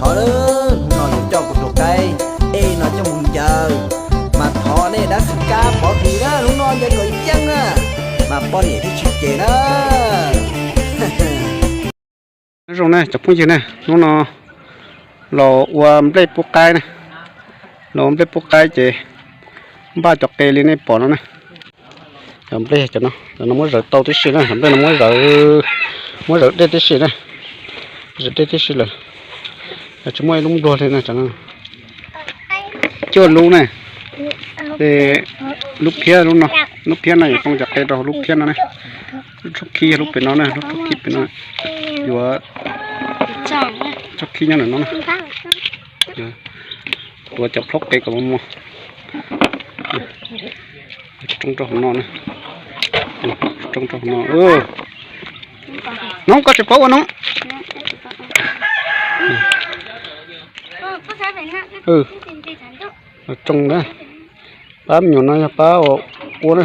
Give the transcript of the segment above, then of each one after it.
Hnub no yuav coj kuv tus qaib ej no coj mus ncaws, mas thov nej dab xwm kab pov hwm na, hnub no ncaws kom yeej na, mas poj niam thiaj tsis cem na. Nyob zoo na cov phooj ywg na, hnub no los ua nplej pub qaib na, los ua nplej pub qaib ces npaj cov qe li nej pom no na. Cov nplej cov no, cov no muab zawv tau tib si na, cov nplej no muab zawv, muab zawv dej tib si na, zawv dej tib si lawm. Tsis muaj ib lub npluag li na, cov no cuaj lub na. Ces lub phiab lub no, lub phiab no yuav tsoo cov qe rau hauv lub phiab no na. Lub tshooj khib yog lub pem no na, lub tshooj khib pem no, yuav tshooj khib nyob ntawm no na. Tuav cov plhaub qe kom mos mos. Tsoo rau hauv no na. Tsoo rau hauv no. No koj tsis paub ua no. Tsoo na. Pab me nyuam no yog pab ua na.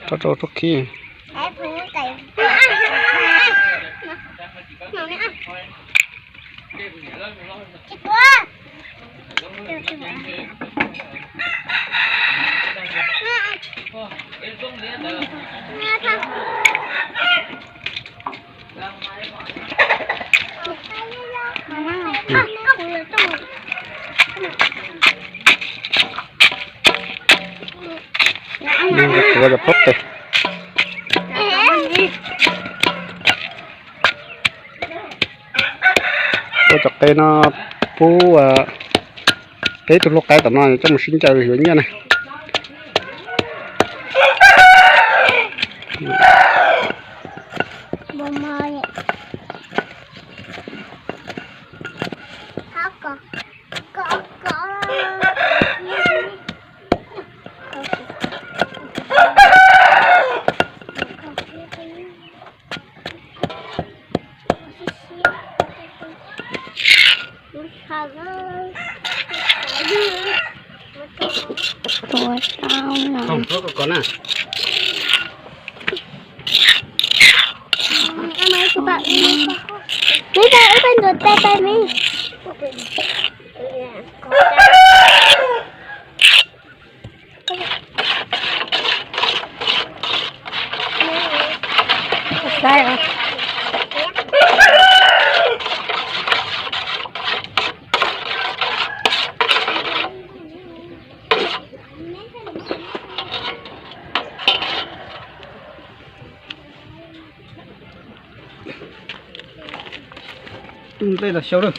Rau rau rau khib. Tuav cov plhaub qe. Ua cov qe no pub peb tug hlub qaib tom no coj mus sib ncaws yuav nyiaj na. Tuav tau lawm. Mib, pab, pab ntuas tes pab mib. Nplej los xyaw lawm.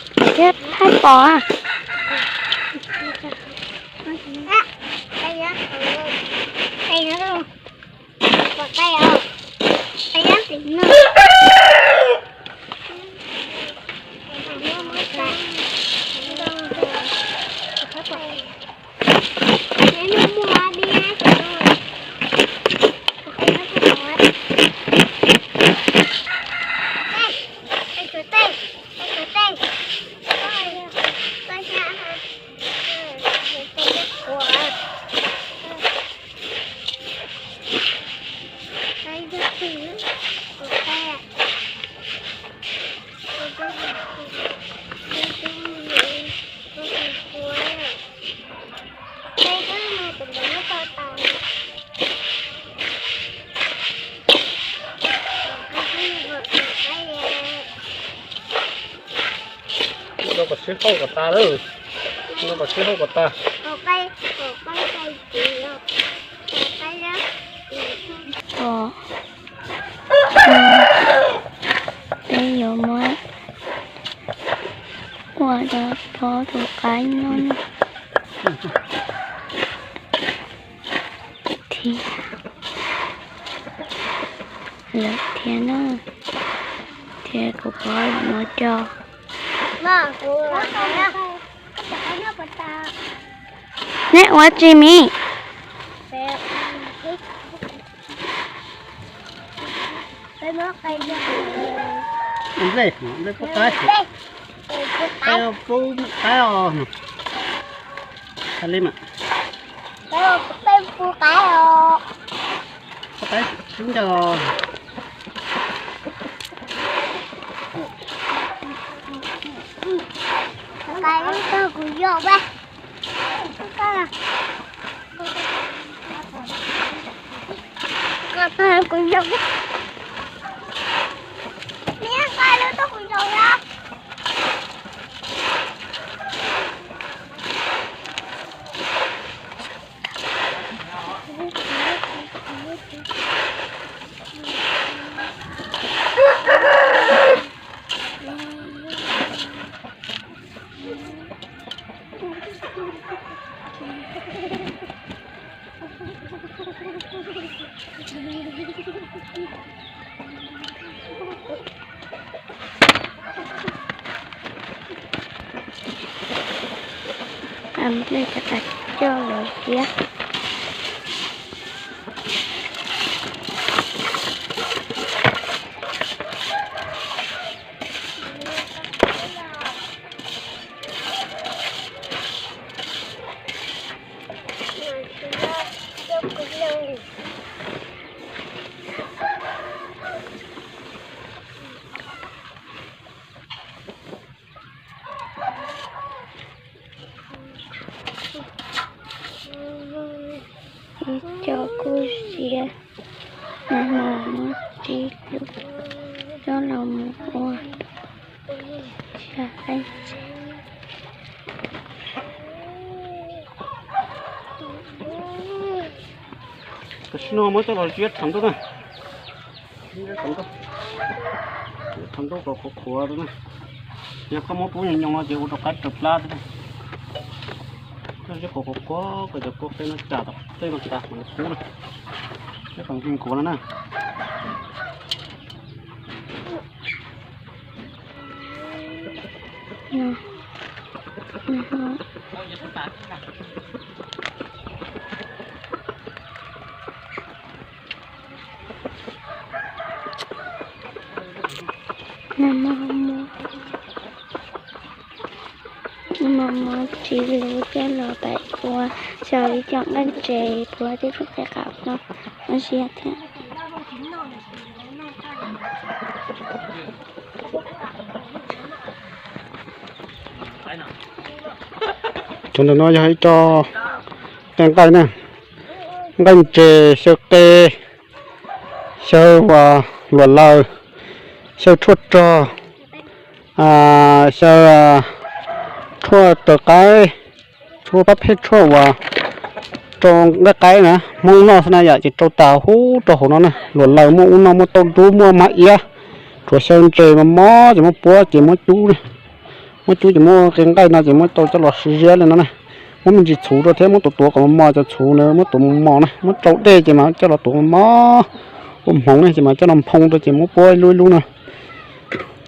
Ntawd ko thiab thaij pom. Ua kom sib hauj kom tas lawm. Ua kom sib hauj kom tas. Peb yuav muab ua rau pog tus qaib noj thiab lawm thiab na, thiab kuv pog no coj. Neb ua tsi mi? Nplej, nplej pub qaib. Pub qaib os. Peb pub qaib os. Pub qaib sib ncaws os. Kuv yog, kuv yog, kuv yog. Nplej rov qab coj los ziab. Ib co kuj ziab, nag hmo muab tsib lub coj los mus ua tsa qaib ntses. Tam sim no muab coj los ziab tshav ntuj na. Tshav ntuj kom qhuav qhuav na. Yog koj muab pub nyoos nyoos no ces ua rau qaib raws plab thiab. Koj ziab qhuav qhuav qhuav kom cov kua qe no cam tom tej no tas mam li pub na. Ziab kom nkuav no na. Muab tsib lub coj los pab ua xyaw ib co nqaij ntses puag tej rooj qab qab no ua siab thiab. Cov ntawm no yog ib co nqaij na, nqaij ntses, xyaw qe, xyaw luam laws, xyaw tshuaj rog, xyaw tshuaj taws qaib, tshuaj pab pheej tshuaj uas rau nqaij qaib na, Hmoob noj xwb na yom, ces rau tas huv rau hauv no na. Luam laws muaj ub noj, muaj tauj dub, muaj mag iab, tsuas xyaw ntses mas mos ces muab puab ces muab cub, muab cub ces muab qe nqaij no ces muab tau coj los siv ziab li no na. Muab me ntsis txhuv rau thiab muab tuav tuav kom mos mos cov txhuv na, muab tuav mos mos na, muab rau dej ces mas coj los tuav mos mos, ua hmoov ne ces mas coj los nphoo rau ces muab puab ib lub ib lub no.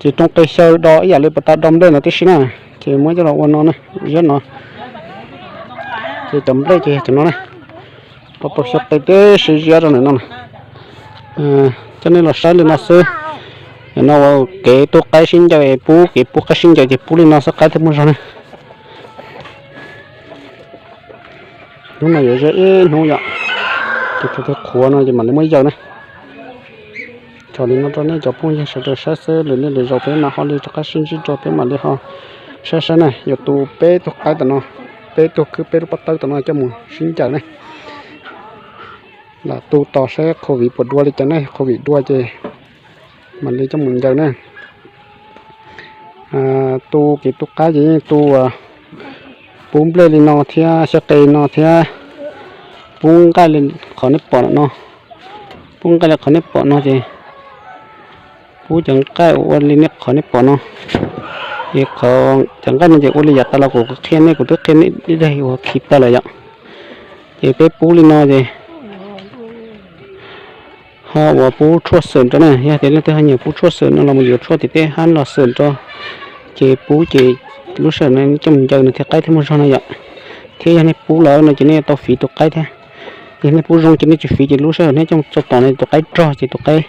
Ces rau qe xyaw do ib yam li pas tas do nplej no tib si na, ces muab coj los ua no na, ziab no. Ces cov nplej ces yog cov no na, tau tau xyaw qe tib si ziab rau ntawm no na. Coj nej los saib li no xwb. Nim no ua kev tu qaib sib ncaws, pub kev pub qaib sib ncaws ces pub li no xwb qaib thiaj muaj zog na. Hnub no yuav ze ib hnub yom, ces thaum twg qhuav no ces mam li muab yaws na. Tso li no rau nej cov phooj ywg sawv daws saib xwb, lwm niaj lwm zaus peb mam ho li rov qab sib ntsib dua, peb mam li ho saib saib na, yuav tu peb tug qaib tom no, peb tug khwb peb lub pob tawb tom no coj mus sib ncaws ne. Lam tu tos saib COVID puas dua li cas ne, COVID dua ces mam li coj mus ncaws na. Tu kev tu qaib ces yeej tu pub nplej li no thiab xyaw qe no thiab pub nqaij li qhov nej pom no. Pub nqaij li qhov nej pom no ces pub cov nqaij ua li nej qhov nej pom no. Ces cov nqaij no ces ua li yav tas los kuv qhia nej, kuv twb qhia nej ib daim uas khi tag lawm yom. Ces peb pub li no ces ho uas pub tshuaj xwm rau na, yog tias leej twg ho nyiam pub tshuaj xwm no los mus yuav tshuaj tim tej hab los xwm rau, ces pub ces lub sij hawm no coj mus ncaws no thiaj qaib thiaj muaj zog no yom. Thiab yog nej pub lawm no ces nej yuav tau fiv tus qaib thiab. Yog nej pub zoo ces nej tsis fiv ces lub sij hawm nej coj mus tso tom no tus qaib rog ces tus qaib,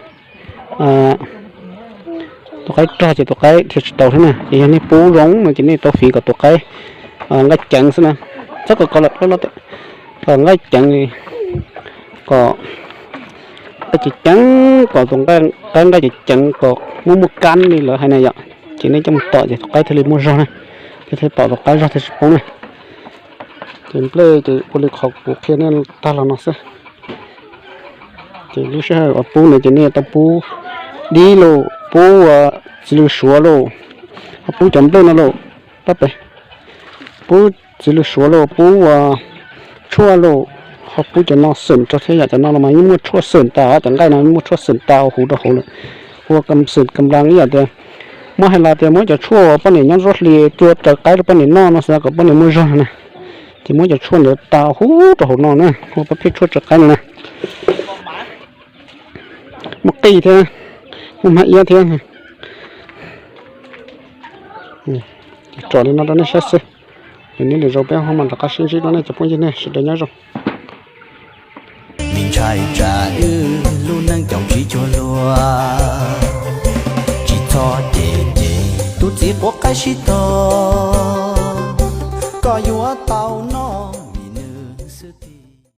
tus Tus qaib rog ces tus qaib thiaj tsis tau thiab na. Ces yog nej pub zoo no ces nej tau fiv kom tus qaib nqaij ceev xwb na. Txhob kom kom lawm, nqaij ceev, kom nqaij ceev ceev, kom tus qaib nqaij ceev ceev kom muaj muaj kab li lawv hais na yom. Ces nej coj mus tom ces tus qaib thiaj li muaj zog na, thiaj thiaj tom tus qaib zog thiaj tsis poob na. Ces nplej ces ua li qhov kuv qhia nej tag los no xwb. Ces lub sij hawm uas pub no ces nej tau pub dib los, pub ua txiv lws suav los, ho pub cov nplej no los, pab pem, pub txiv lws suav los, pub ua tshuaj los, ho pub cov no xeem rau thiab yom. Cov no los mas yeej muaj tshuaj xeem tas, cov nqaij no yeej muaj tshuaj xeem tas huv rau hauv lawm. Ua kam xeem kam nplas ib yam tias muab hais los tias muab cov tshuaj uas poj niam nyob ntxuab hli cua raws qaib rau poj niam noj no xav kom poj niam muaj zog na. Ces muab cov tshuaj ntawd tas huv rau hauv no na, ua pab pheej tshuaj raws qaib no na. Muaj qij thiab, muaj hmab iab thiab. Tsom li no rau nej saib xwb. Nws nyob lwm zaus peb ho mam rov qab sib ntsib dua nej cov phooj ywg nej sawv daws nyob zoo. Me ntshai tsam wb lub neej caum tsis cuag luag, tsis txhob cem ces tus txiv quav qaib sib tog, koj yuav tau